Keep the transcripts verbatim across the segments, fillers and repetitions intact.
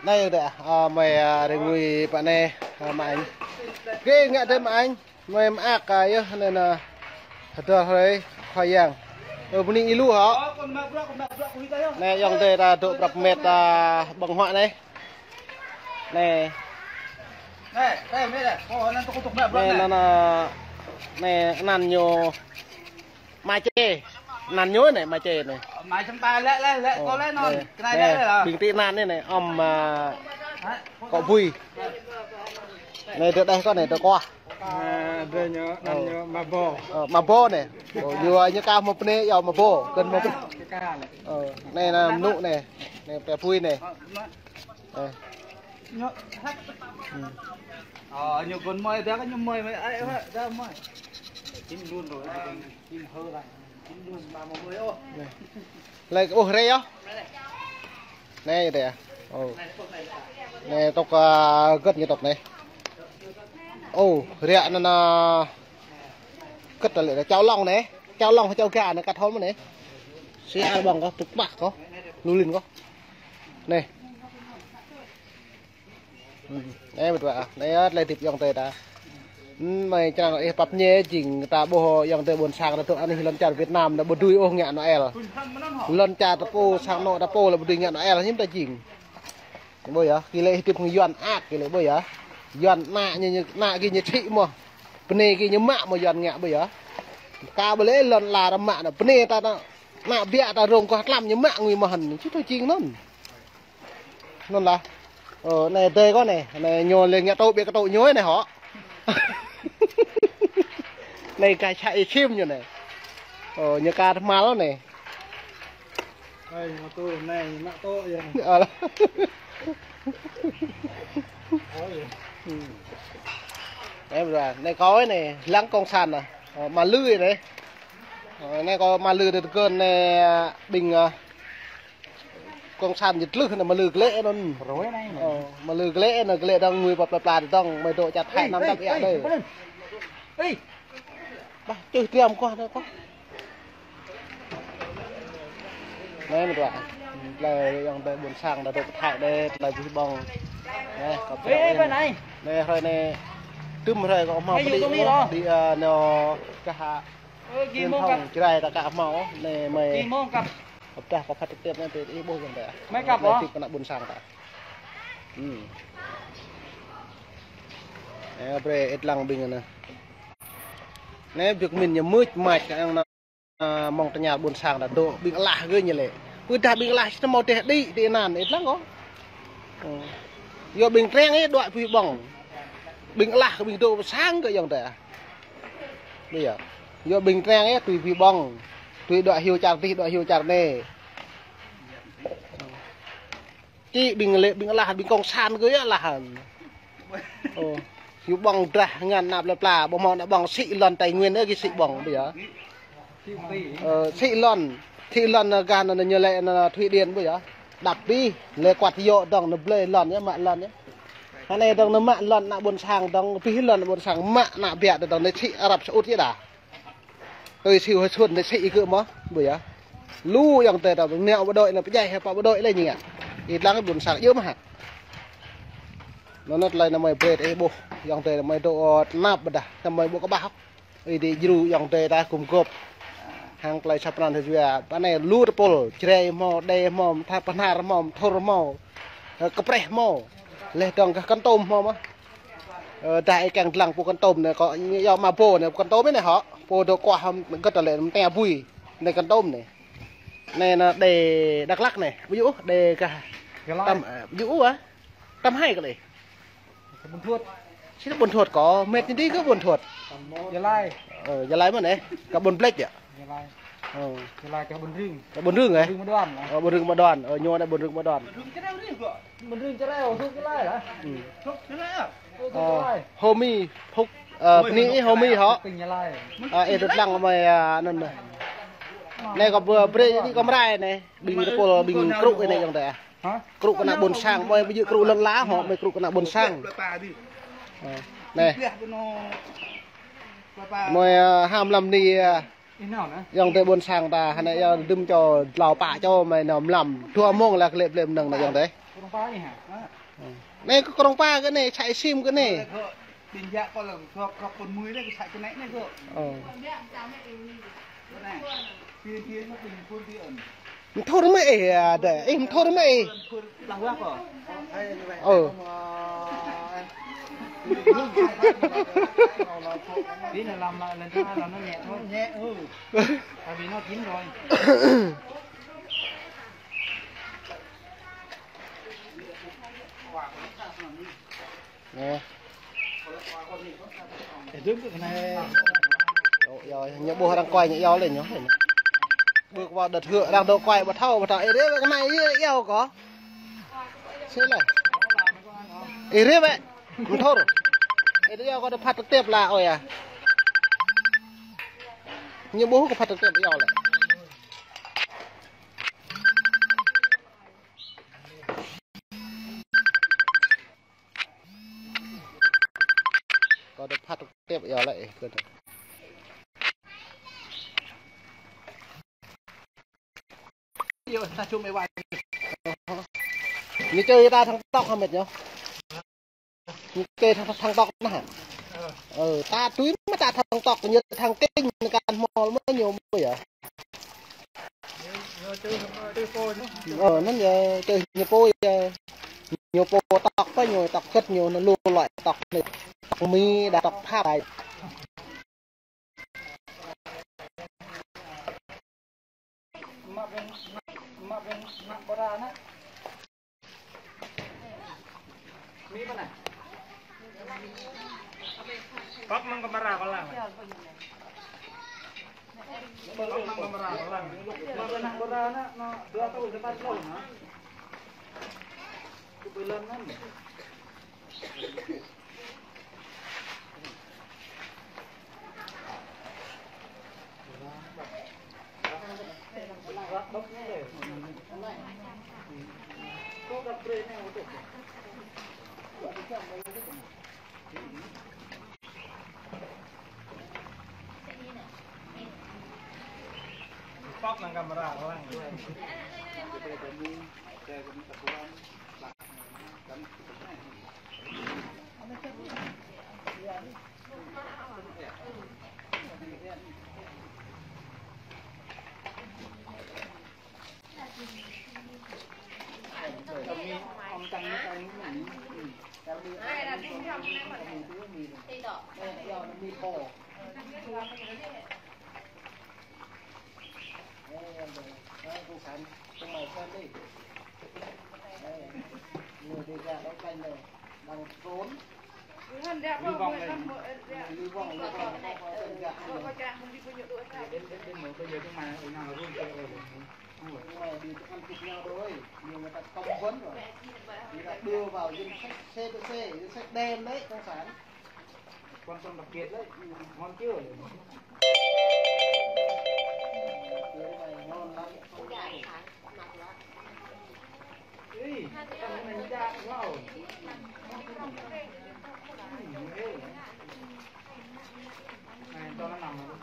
Anai dêh, a, mơi, a, rơngui pă anai, a, mă anh. Kơ ngă dêh mă anh, mơi mơak, a, yơh, anai nă, hơdơr hrơi, Khua Yang. Ơ, bơni ilu hŏ. Anai ayŏng adơi ta dŏ prăp met, a, ƀơ̆ng huă anai. Anai. Anai, anŭn, anŭn, anai, anăn ñu Mai Čê. Anăn ñu anai, Mai Čê anai. Mai Čê ta lĕ, lĕ, lĕ, ơ, kơ lĕ anŭn. Anai, kơnai anai, lĕ lĕ. Ƀing tĭ anăn anai, anai, ăm, a, hă? Kŏ bui. Anai, dŏ đeh kơ anai, dŏ kơ. A, dŏ ñu, anăn ñu, Mă Bô. Ơ, Mă Bô anai. Ơ, ñu, ñu kah mă pơnê, yua Mă Bô, kơ̆n mă pơnê. Ơ, anai, anai, mơnŭ anai. Anai, pĕ bui anai. Ơ, anai. Ơ. Ñu, hă? Ơ, ñu kơ̆n mơi, dŏ kơ ñu mơi, mơi, ai, hă, dŏ mơi. Chín luôn rồi, chín hơi lắm. Chín luôn mà mà mơi, ô. Anai. Lĕ, ô, rê yơh. Anai, dêh. Ơ. Anai, tŏk, a, gơ̆t ñu tŏk anai. Ô, rê anăn, a, gơ̆t ta lĕ, čao lŏng anai. Čao lŏng, čao ga anai, kăt hŏm anai. Si ar ƀơ̆ng kơ, tŭk păk kơ. Lu lin kơ. Anai. Anai, mĕt wa, anai, a, tơlơi hơdip ayŏng adơi ta. Mơi črang ih pap ñe jing ta ƀuh ayŏng adơi ƀôn sang ta dŏ anai lŏn čar Việt Nam ta ƀu dưi ôh ngă Noel. Lŏn čar ta pô sang anŏ ta pô lĕ ƀu dưi ngă Noel hiư̆m ta jing. Ƀu yơh, kơ lĕ hơdip hăng Yuan ak kơ lĕ ƀu yơh. Yuan ană ñu, ñu, ană gih ñu sĭ mơ̆. Bơnai gih ñu mă mơ̆ Yuan ngă ƀu yơh. Kơ ƀu lĕ lŏn ala ta mă anai, bơnai ta, ta, ană biă ta rông kơ tlăm ñu mă ngui mơ̆n. Či ta jing anŭn. Anŭn lah. Ơ, anai adơi kơ anai, anai ñu lĕ ngă tŭ ƀiă kơ tŭ ñu anai hŏ. Anai kơ čă i čim ñu anai. Ơ, ñu kơ tơhmal anai. Ai, mă tŭ, anai, mă tŭ yơh. Ơ lah. Ơ, yơh. Anai ƀu ra, anai kơ anai, lăng kông san anai. Ơ, mă lư anai. Ơ, anai kơ mă lư tơgơ̆n anai, ƀing, ơ, Kông san jơt lưh anai mă lư glĕ anŭn. Rơi anai. Ơ, mă lư glĕ anai, glĕ dơ̆ng ngui pă pla pla dơ̆ng, mơi dŏ čăt hai năm đăp ia dêh. Ê. Bah, čưh tiam kơ anai kơ. Anai mơ̆ dua. Tơlơi ayŏng adơi ƀôn sang ta dŏ pơthai dêh, tơlơi bih ƀơ̆ng. Anai, kơ ê, ê, anai. Anai, hrơi anai. Tơm hrơi kơ hmâo pơđĭ. Đi, ơ, nao kơ hă. Ơ, gih mơ̆ng kăp. Jrai ta kơ hmâo, anai mơi. Gih mơ̆ng kăp. Hơpdah kơ phát trực tiếp anai tơ ih ƀuh yơh ta. Mơi kăp hă? Tip kơ ană ƀôn sang ta. Ơ, brơi ih lăng ƀing anai. Anai biă min ñu mưč mač kơ ană, a, mơ̆ng tơña ƀôn sang ta dŏ ƀing alah gơ̆ ñu lĕ. Pơdah ƀing alah či hmâo teh đĭ tơ anăn ih lăng kơ. Ơ. Yua ƀing treng ih dŏ bih ƀơ̆ng. Ƀing alah kơ ƀing dŏ pơ sang kơ ayŏng adơi. Ƀu yơh. Yua ƀing treng ih tui bih ƀơ̆ng. Tui dŏ hyu čar dih, dŏ hyu čar anai. Či ƀing lĕ, ƀing alah, ƀing kông san gơ̆ yơh alah. Ơ. Hyu ƀơ̆ng drah ngăn anăp lĕ pla, ƀu hmâo ană ƀơ̆ng sĭ lŏn Tây Nguyên ơ gih sĭ ƀơ̆ng ƀu yơh. Ơ, sĭ lŏn, sĭ lŏn, ơ, gah anŭn ñu lĕ anŭn Thụy Điển ƀu yơh. Đăp bih, lĕ kuăt yŏ dơ̆ng anŭn blơi lŏn yơh, mă lŏn yơh. Anai dơ̆ng anŭn mă lŏn ană ƀôn sang dơ̆ng, bih lŏn ană ƀôn sang mă ană biă dơ̆ng anŭn sĭ Arab Saudi yơh đa. Tui siu hơi sun anŭn sĭ ih gơ̆ mơ̆, ƀu yơh. Lu ayŏng adơi ta, neo bộ đội anŭn pơdjai hă, pă bộ đội lĕ ñu ngă. Ih lăng ƀôn sang yơh mơ̆ hă. Anŭn tơlơi anai mơi brơi ih ƀuh, ayŏng adơi mơi dŏ, ơ, tơnap ƀơdah, anai mơi ƀu kơƀah. Ih dih djru ayŏng adơi ta gum gôp. Hăng tơlơi sa pran hơjua. Pă anai lu tơpul, Jrai hmâo, Đê hmâo, Tha Bơhnar hmâo, Thur hmâo, ơ, Kơpreh hmâo. Leh dơ̆ng gah Kon Tum hmâo mơ̆. Ơ, dah ih kiăng lăng pô Kon Tum anai, kơ yua Mă Bô anai, pô Kon Tum anai hŏ. Pô dŏ kuah hăm gơ̆t lĕ mơta bui. Anai Kon Tum anai. Anai anŭn Đê Dak Lak anai. Ƀu djơ̆ ôh, Đê gah. Gia Lai. Tăm, ơ, ƀu djơ̆ ôh, a. Tăm hai kơ lĕ. Ƀuôn Thuột. Či Ƀuôn Thuột kơ, met ñu dih kơ Ƀuôn Thuột. Gia Lai. Ơ, Gia Lai mơ̆n ơ? Kơ Ƀuôn Blĕč yơh? Gia Lai. Ơ. Gia Lai kơ Ƀuôn Rưng. Kơ Ƀuôn Rưng ơ? Ƀuôn Rưng Mă Đoan. Ơ, Ƀuôn Rưng Mă Đoan. Ơ, ñu anai Ƀuôn Rưng Mă Đoan. Ƀuôn Rưng Gia Lai, ơ, Gia Lai hă? Ơ, Gia Lai. Ơ, Hô Mi, Phúc, ơ, Bni, Hô Mi hŏ. Tỉnh Gia Lai. Ơ, ih dŏ lăng mơi, ơ, anŭn mơi. Anai kơ ƀu brơi đi kơ mrai anai. Ƀing tơpul, ƀing krŭ anai ayŏng adơi. Hă? Krŭ kơ ană ƀôn sang, mơi ƀu djơ̆ krŭ lŏn ala hŏ, mơi krŭ kơ ană ƀôn sang. Ơ, anai. Mơi, ơ, hăm lăm anai, ơ, ayŏng adơi ƀôn sang ta, hơnai yơh đưm čô, dlao pă čô, mơi nao mlam. Dua mông lah glĕ blĕ mơnơ̆ng anai ayŏng adơi. Krông Pa anai hă? Anai kơ krông Pa kơ anai, čai sim kơ anai. Ƀing jak kơ lăng gŏp, gŏp pun mui anai kơ čai kơ anai anai kơ. Ơ. Kơ anai. Pin pin pin pun pin. Mthur mă ih, ơ, đe. Ih mthur mă ih. Pun lah wah kơ. Ơ. Pin là làm lại lần thứ hai là nó nhẹ thôi. Nhẹ, ừ. Tại vì nó chín rồi. Nè. Ơ, ơ, ñu ƀuh arăng kuai ñu iâu lĕ ñu. Ƀu kơ ƀu đa thâo, arăng dŏ kuai ƀu thâo, ƀu thâo. Ih rê wơ̆t kơ anai, ih iâu kơ. Sĭ lĕ. Ih rê wơ̆t. Mthur. Ih iâu kơ dŏ phat trực tiếp lĕ, ơi à. Ñu ƀuh kơ phat trực tiếp iâu lĕ. Kơ dŏ phat trực tiếp iâu lĕ, ơ, kơ dŏ. Ñu čơ ta thăng tŏk hă mĕt ñu. Ñu čơ thăng, thăng tŏk anai hă. Ơ, ta tui mă ta thăng tŏk, ñu thăng kinh, ñu kăn hmâo mă ñu mơ̆ yơh. Ơ, anŭn yơh, čơ ñu pô yơh. Ñu pô tŏk pơ ñu tŏk kơ̆t ñu, anŭn lu loi tŏk anai. Tŏk Mi, đa tŏk Pháp. Păk măng kamera kơ lăng. Păk măng kamera kơ lăng. Mă bơnăng bơra anai, anai, dua tahun, empat tahun, ha? Kơ bơlan anai. Păk măng kamera kơ lăng. Đang trốn. Lưu vong lên. Lưu vong, lưu vong, lưu vong, lưu vong. Đến, đến, đến một bây giờ cái mà ở nhà là run sợ rồi. Không phải. Ngoài đi tụi ăn thịt nhau thôi, nhiều người ta cấm vấn rồi. Người ta đưa vào danh sách xê tê xê, danh sách đen đấy, cộng sản. Quan tâm đặc biệt đấy, ngon chưa? Ngon lắm. Ê, ăn cái này nó đa quá rồi. Này, cho nó nằm rồi.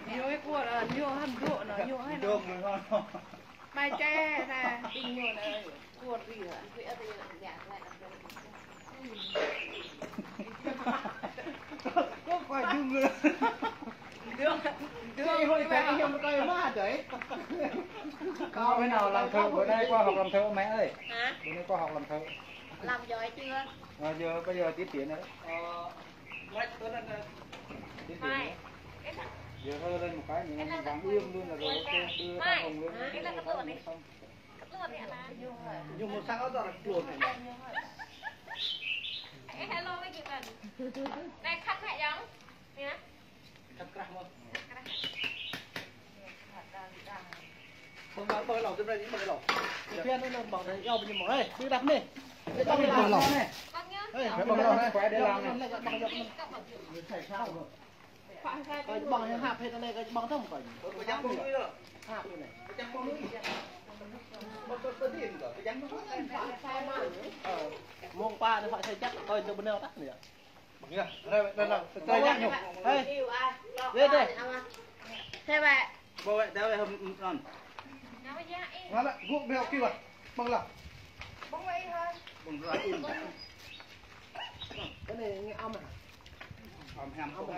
Ñu ơi, kuôr, ñu hăm dŏ nă, ñu hơi nă. Mai che nă, ƀing ñu nă. Có coi dưng rồi. Dưng, dưng. Cái hội thánh hiếm coi mà đấy. Con bữa nào làm thợ, bữa nay qua học làm thợ mẹ ơi. Hả? Bữa nay qua học làm thợ. Làm giỏi chưa? Ờ, giờ, bây giờ tiến triển rồi. Ờ, mai tôi lên, ờ, tiến triển rồi. Giờ hơi lên một cái nữa, vàng ưm luôn là rồi, ok, đưa tao hồng lên, hả? Xong. Ñu mơ̆ sang ôh tơlơi klon. Ê, hello, mấy chị mình. Này, khăn hả Dõng? Nè. Khăn krah mơ̆. Bơ̆ng, bơ̆ng lŏ, tơlơi bơ̆ng lŏ. Phiăn ôh, bơ̆ng, yua bơ̆ng mơ̆. Ê, đi đắp nè. Ê, bơ̆ng lŏ nè. Ê, bơ̆ng lŏ nè. Phải để làm nè. Người thầy sao rồi? Kơ ƀơ̆ng hăp hĕt anai, kơ ƀơ̆ng tơm kơ. Hăp hĕt anai. Mông pă anai phải sai chắc, kơ tơ bơnai tah anai. Hei. Dê, dê. Hei, wă. Bơ wă, dê wă, hom, non. Ngă lă, gŭ beo kiwa. Băng lah. Băng lah in. Kơ anai ngă am ah. Am ham kơ.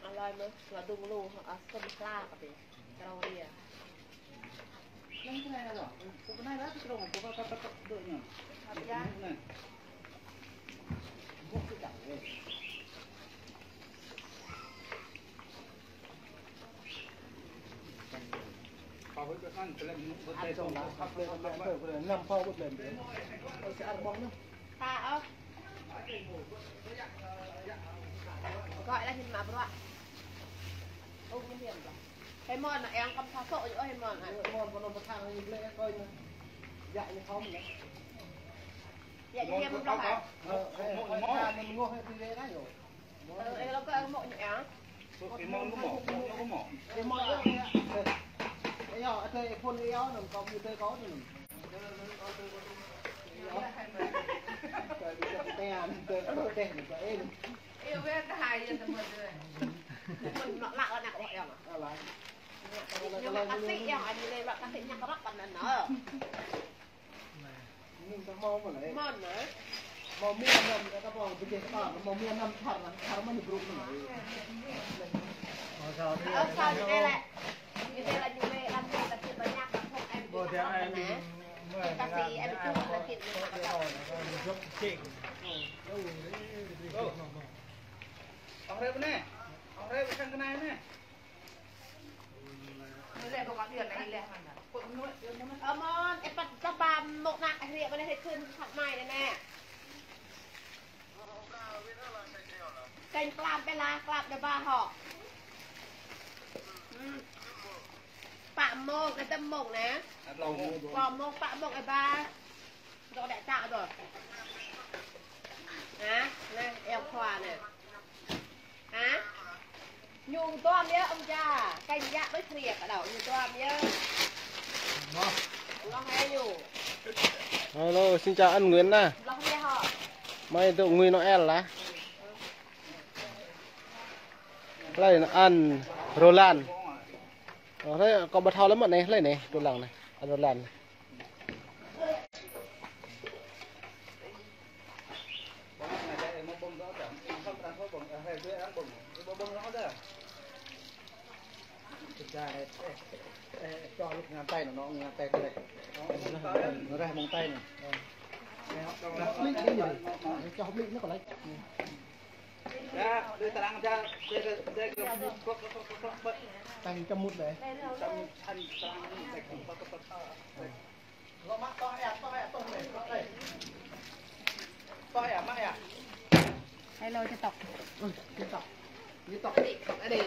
Alai mơ̆, lŏ dŭng lu, ah, sơm hla kơ ƀing. Krao ria. Ya. Gọi là thịt mã bruă. Ung hiểm. Hei mon, eng kăm sa sô̆ yơh, hei mon. Hei mon, kơ nôn pơthang ñu blĕ kơ ñu. Yă ñu thom lĕ. Yă ñu hiểm blŏng hă? Ơ, hei, hei, hei, ñu ngôh hei tui lĕ kơ ñu. Ơ, ê, lŏ kơ mŏ ñu eng. Ê, mŏ ñu mŏ, mŏ ñu mŏ. Ê, mŏ ñu mŏ. Ê, yơh, ơ, tơi phun ê yơh, nôn kơ ñu tơi kơ nôn. Tơi kơ tơi kơ tơi kơ ê. Ê, wơ̆t tơ hai yơh tơmơ̆ tơi. Mơ̆n nŏ lă lă năk lŏ yơh. Lă lă. Ñu lă kasih yơh, anai lă kasih ñu kơrăp anŭn nă. Mơ̆n nă. Mơ̆n nă. Mơ̆n nă, kơ ta ƀơ̆ng, ƀu djơ̆ kơ ta, mơ̆n nă, thar nă, thar mơ̆n ñu brŭk nă. Ơ, sa ñu lĕ. Ñu lĕ ñu lĕ, ăn tơi kasih banyak, kơ phŏk em. Ƀu djơ̆ em. Kasih em, kasih. Ơ, rep nă. Ơ, rep sang kơ anai nă. Ơ, mơ̆n, ê, păt, păt, păt, mŏk nă, ê, rep nă, rep kơ anai nă. Kênh klap bê la, klap đa ba hŏ. Hmm. Pă mông, kơ tơm mông nă. Pă mông, pă mông, ê ba. Dŏ đĕ čă dŏ. Hă? Nă, eo khua nă. Hă? Ñu tuăm yơh, ông cha. Kênh yă đôč kriê kơ đao, ñu tuăm yơh. Ngŏ hĕ ñu. Hello, xin chào anh Nguyễn nè. Ngŏ hĕ hŏ. Mai tụi Nguyễn Noel là. Hlơi anh Roland. Ơ, hlơi, kâo ƀu thâo lắm mơ̆n anai, hlơi anai, Roland anai. Anh Roland. Thực ra này, ê, ê, ê, cho lúc ngăn tay nó, nó ngăn tay cái này. Nó, nó ra mông tay này. Cho hợp lý nó còn lấy. Tăng trăm mút đấy. Hello, TikTok. TikTok. TikTok. Ê, đi.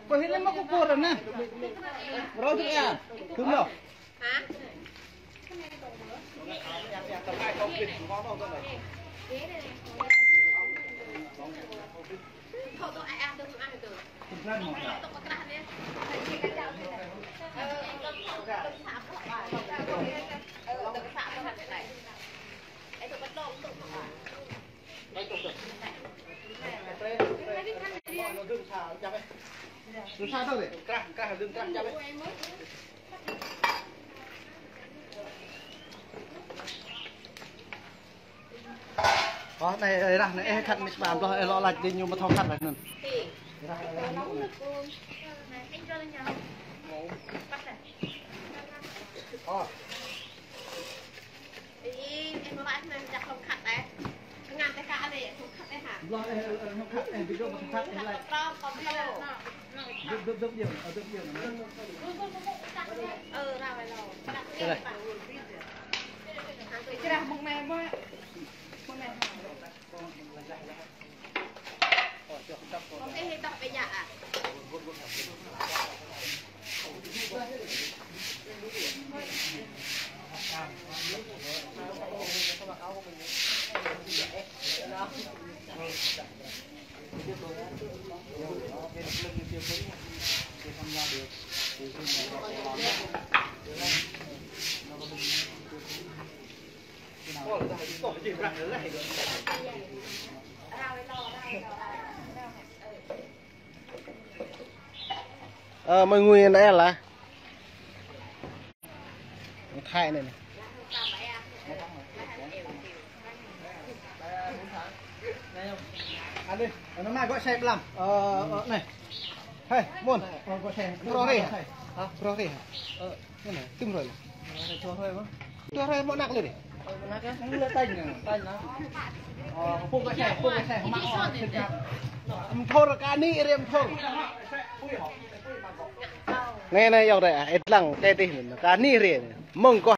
Kơ hĭ lĕ mă kơ pô ră anai. Rơ̆ tui ia. Tui lŏ. Ơ, anai, ơ, rah anai, ơ, khăt mĭt ƀă ƀloh, ơ, lŏ lač dih ñu mă thâo khăt lač anŭn. Ơ. Ƀloh, ơ, ơ, ơ, khăt, ơ, video mă thâo khăt, ơ, lač. Dŏp, dŏp, dŏp djơ̆, ơ, dŏp djơ̆. Ơ, rao ơ lŏ. Čơlơi. Ơ, mơi ngui anai lah. Thái anai anai. Anai, anai, anai, gọi xe lăm. Ơ, ơ, anai. Hai, mơ̆n. Ơ, gọi xe. Pro rê hă? Hă? Pro rê hă? Ơ. Anai, tŭm hrơi lah. Hrơi mơ̆ anăk lĕ rê. Mơthor kơ anai rê mơthor. Anai, anai, yŏk rê, ơ, ĕt lăng, tê tih anai. Kơ anai rê. Mơ̆ng kơ